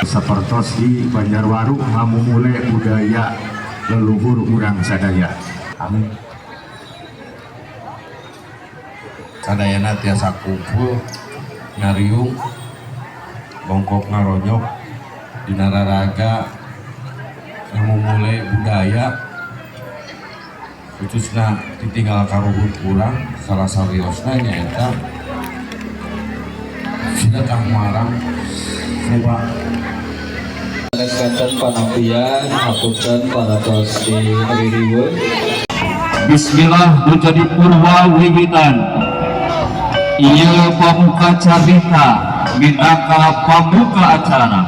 Sapertos di Banjarwaru ngamumule budaya leluhur urang sadaya. Amin. Sadayana tiasa kumpul ngariung bongkok ngaronyok dina raraga ngamumule budaya, khususnya ditinggal karuhun urang. Salah sariosna nyaeta sedekah marang seba. Sanes panampian, hapunten parantos di ririweuh. Bismillah menjadi purwa wiwitan. Ieu pamuka carita minangka pamuka acara.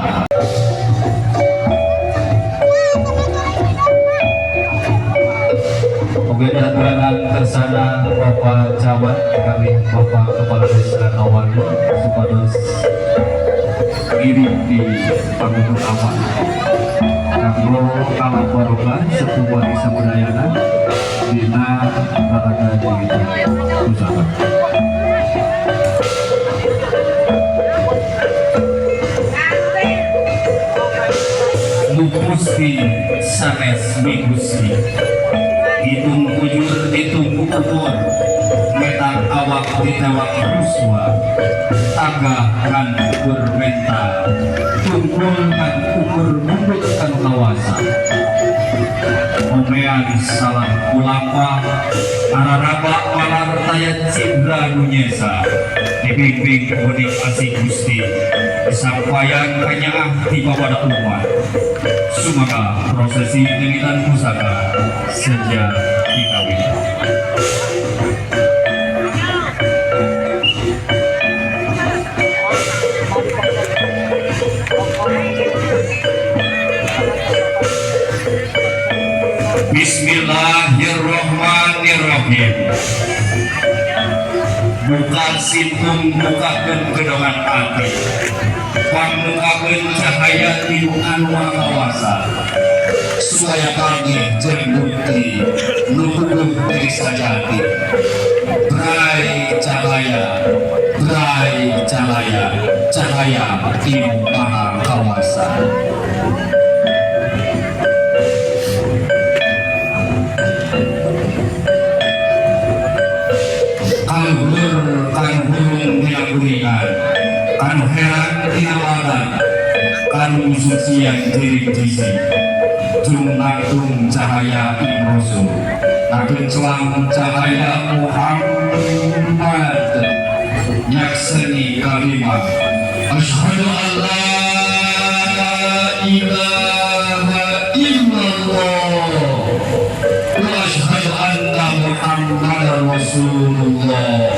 Oke, diaturanan kersana Bapak Camat kami Bapak Kepala Desa Kawalu supados ngiring di panggung utama kanggo alam barokah sepuh warisa budayana dina raraga digital usaha. Nu Gusti sanes mi Gusti, hitung kujur hitung ukur, metar awak ditewak ruswa, tagah ngan ukur mental, tungkul ngan ukur mundut kanu kawasa, omean salah kulampah, araraba malar taya cindra nu nyesa, dibimbing wening asih Gusti, disampayan kanyaah ti bapada umat. Sumangga prosesi leunggitan pusaka seja dikawin. Bismillahirrahmanirrahim. Buka sintung, bukakeun gedongan ati, pangmukakeun cahaya ti anu Maha Kawasa supaya panggih jeung bukti nu puguh diri sajati. Brai cahaya, brai cahaya, cahaya ti Maha Kawasa. Kaluhur kanu hulung dina kuningan, kanu herang dina wadan, kanu sucian diri jisi jung nangtung cahaya ing rasul, ngagenclang cahaya Muhammad, nyakseni kalimah asyhadu an la ilaha illallah wa asyhadu anna Muhammadar Rasulullah.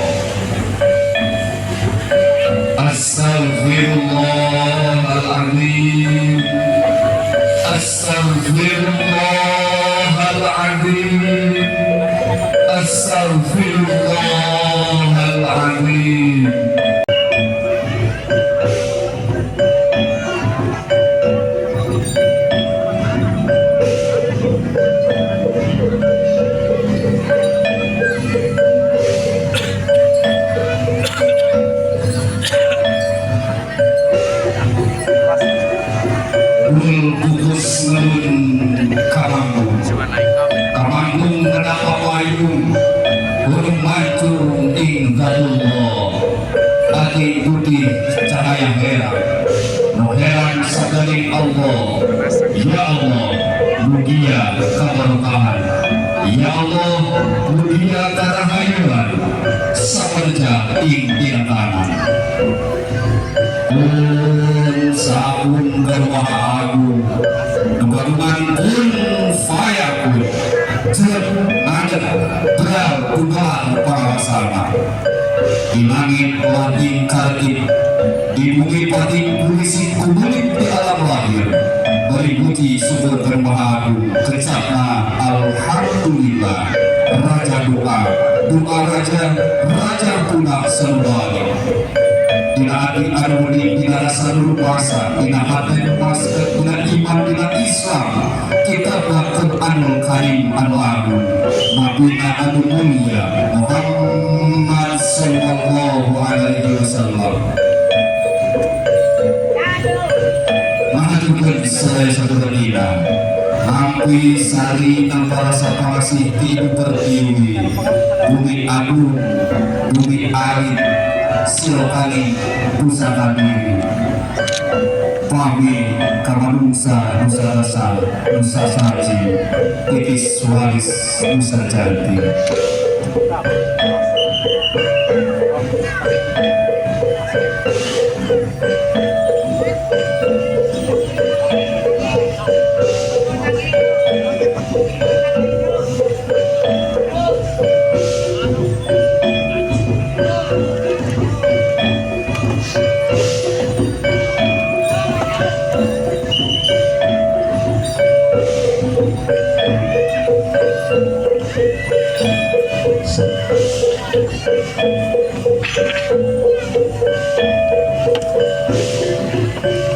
Astaghfirullahaladzim, astaghfirullahaladzim, astaghfirullahaladzim. Gul kukus ngelun kamanggung, kamanggung kenapa payung burung mancur ing zatullah, ati putih cahaya herang no herang sagaling Allah. Ya Allah, mugia kabarokahan. Ya Allah, mugia karahayuan saperja ing tinakanan. Kun saun garwaha agung nugagungan kun fayakun, jelek ngadeg beral kugelar pangawasana. Di langit lanting kartip, di bumi pating pulisi kubelit, di alam lahir beri puji syukur maha agung, kecapna alhamdulillah. Raja doa, doa raja, raja punah senubali. Dina ati anu wening, dina rasa nu rupasa, dina hati nu paskeut, dina iman, dina Islam kita Quranul Karim anu agung, Nabina anu mulia Muhammad sallallahu alaihi wasallam. Ngahaturkeun sadaya saduradina. Ngampi sari tanpa rasa pangasih ti Ibu Pertiwi. Bumi Agung, Bumi Alit, Silokani, Pusaka Diri. Pami kamanungsa nusa rasa nusa saji titis waris nusa jati.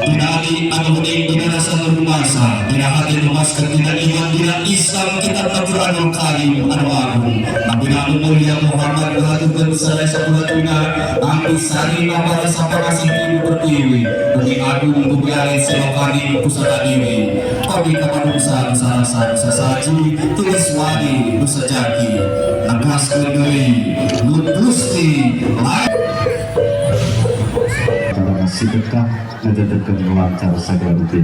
Dina adi anu huning dina rasa rumasa dina hati rumaskeun dina iman dina Islam kitab Al-Qur'anul Karim anu agung. Nabi anu mulia Muhammad ngahaturkeun sadaya sakulatuna ampi sari nambah rasa pangasih ti Ibu Pertiwi. Bumi Agung, Bumi Alit, Selokani, Pusaka Dewi. Pami kamanungsa nusa rasa nusa saji tulis wani nusa jati. Negaskeun deui nun Gusti lain. Cara sedekah ngajaterkeun lancar sagala rupi.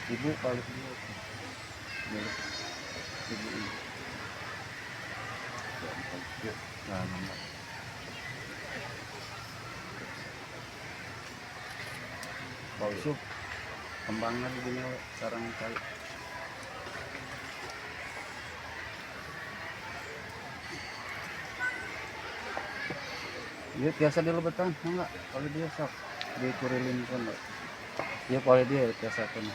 Ibu kalau dia ibu ini. Nah, Pak Yusuf, kembangnya di dunia sarang kali. Iya biasa di lebetan, enggak? Kalau dia sok dikurilin kan, iya kalau dia biasa kan.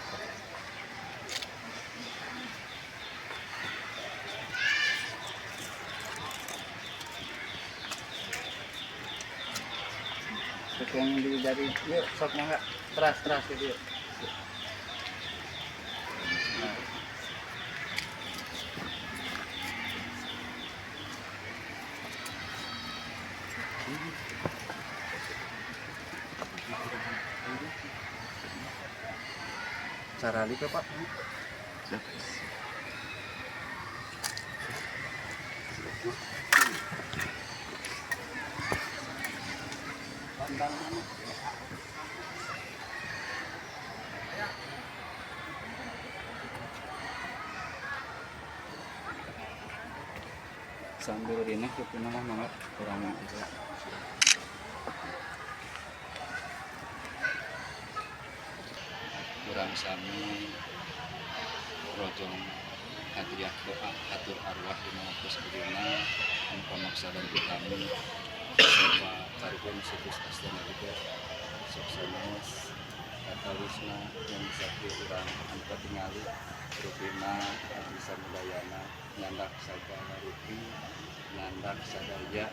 Yang di dari yuk sok enggak teras teras gitu yuk. Nah. Cara lipe Pak. Sambil dina kita mah mangga kurang juga. Kurang sami rojong hadiah doa hatur arwah dina waktu sebelumna anu pamaksa dan kami Bapak karuhun situs astana juga sok sanes Saterusna yang bisa urang anu katingali rupina abdi samudayana nyandak sagala rupi, nyandak sadaya.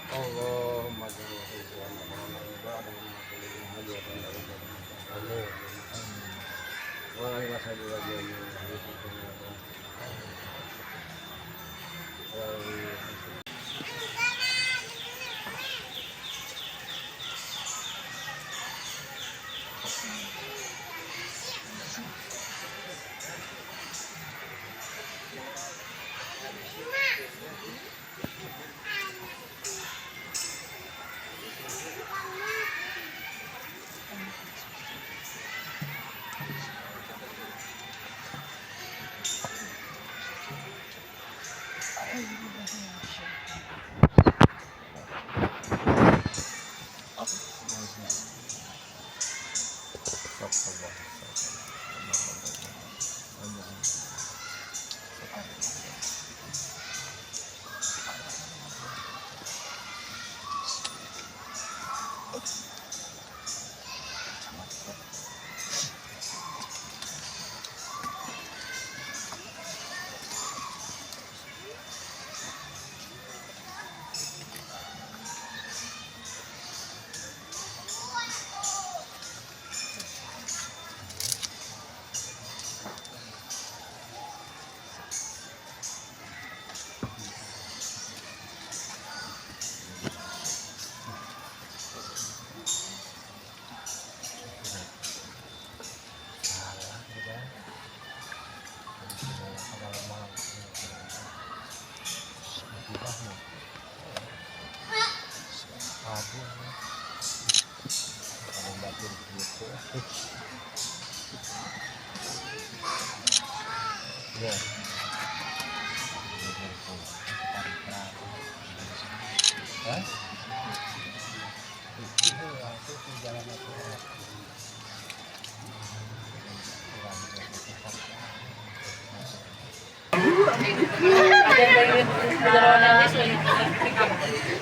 Allahumma sholli ala Muhammad wa ala alihi wa sahbihi.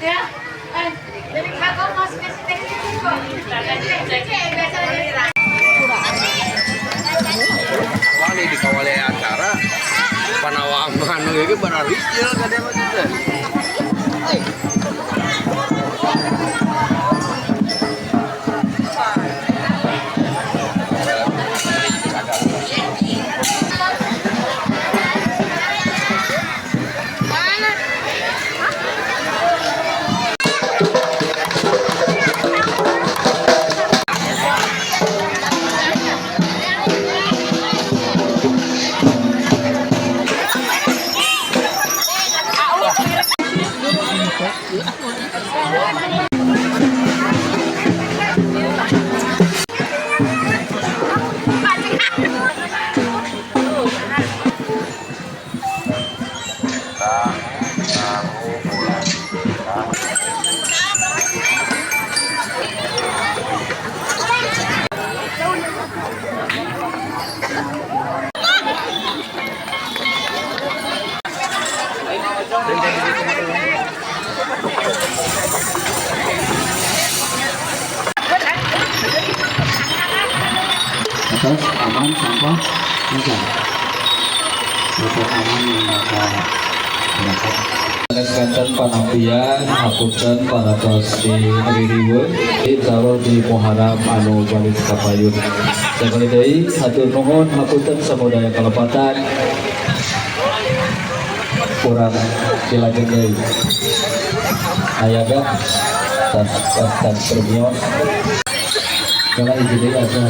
Ya, dari kakak masih kasih teknik kok. Wali dikawali acara panawangan ieu benar hijil ka dia mah teh. Atas aman sampah enggak. Atas aman yang bakal berangkat. Kanten panampian hapunten parantos di ririweuh insyaallah di Muharram anu balik kapayun. Sakali deui hatur nuhun hapunten samudaya kalepatan. Kurang dilajeng deui. Aya ga tas tas tas premios. Kala hiji deui asa.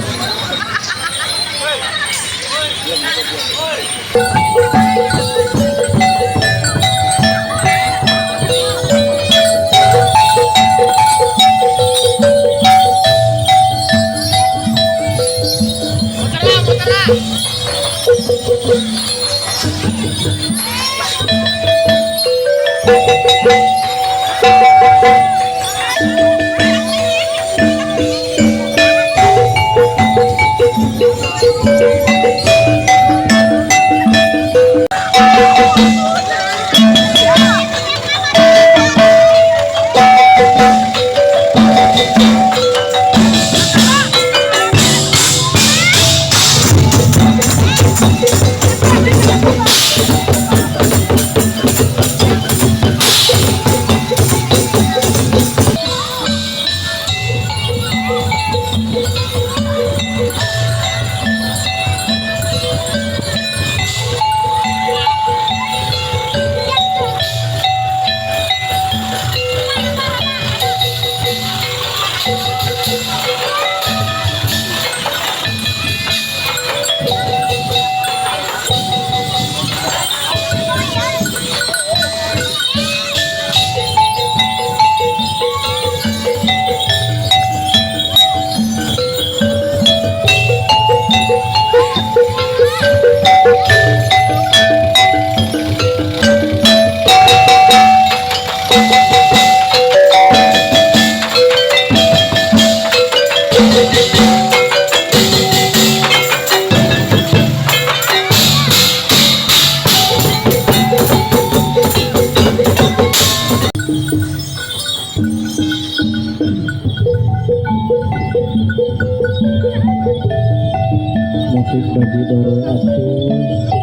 Musik bagi doro atuh.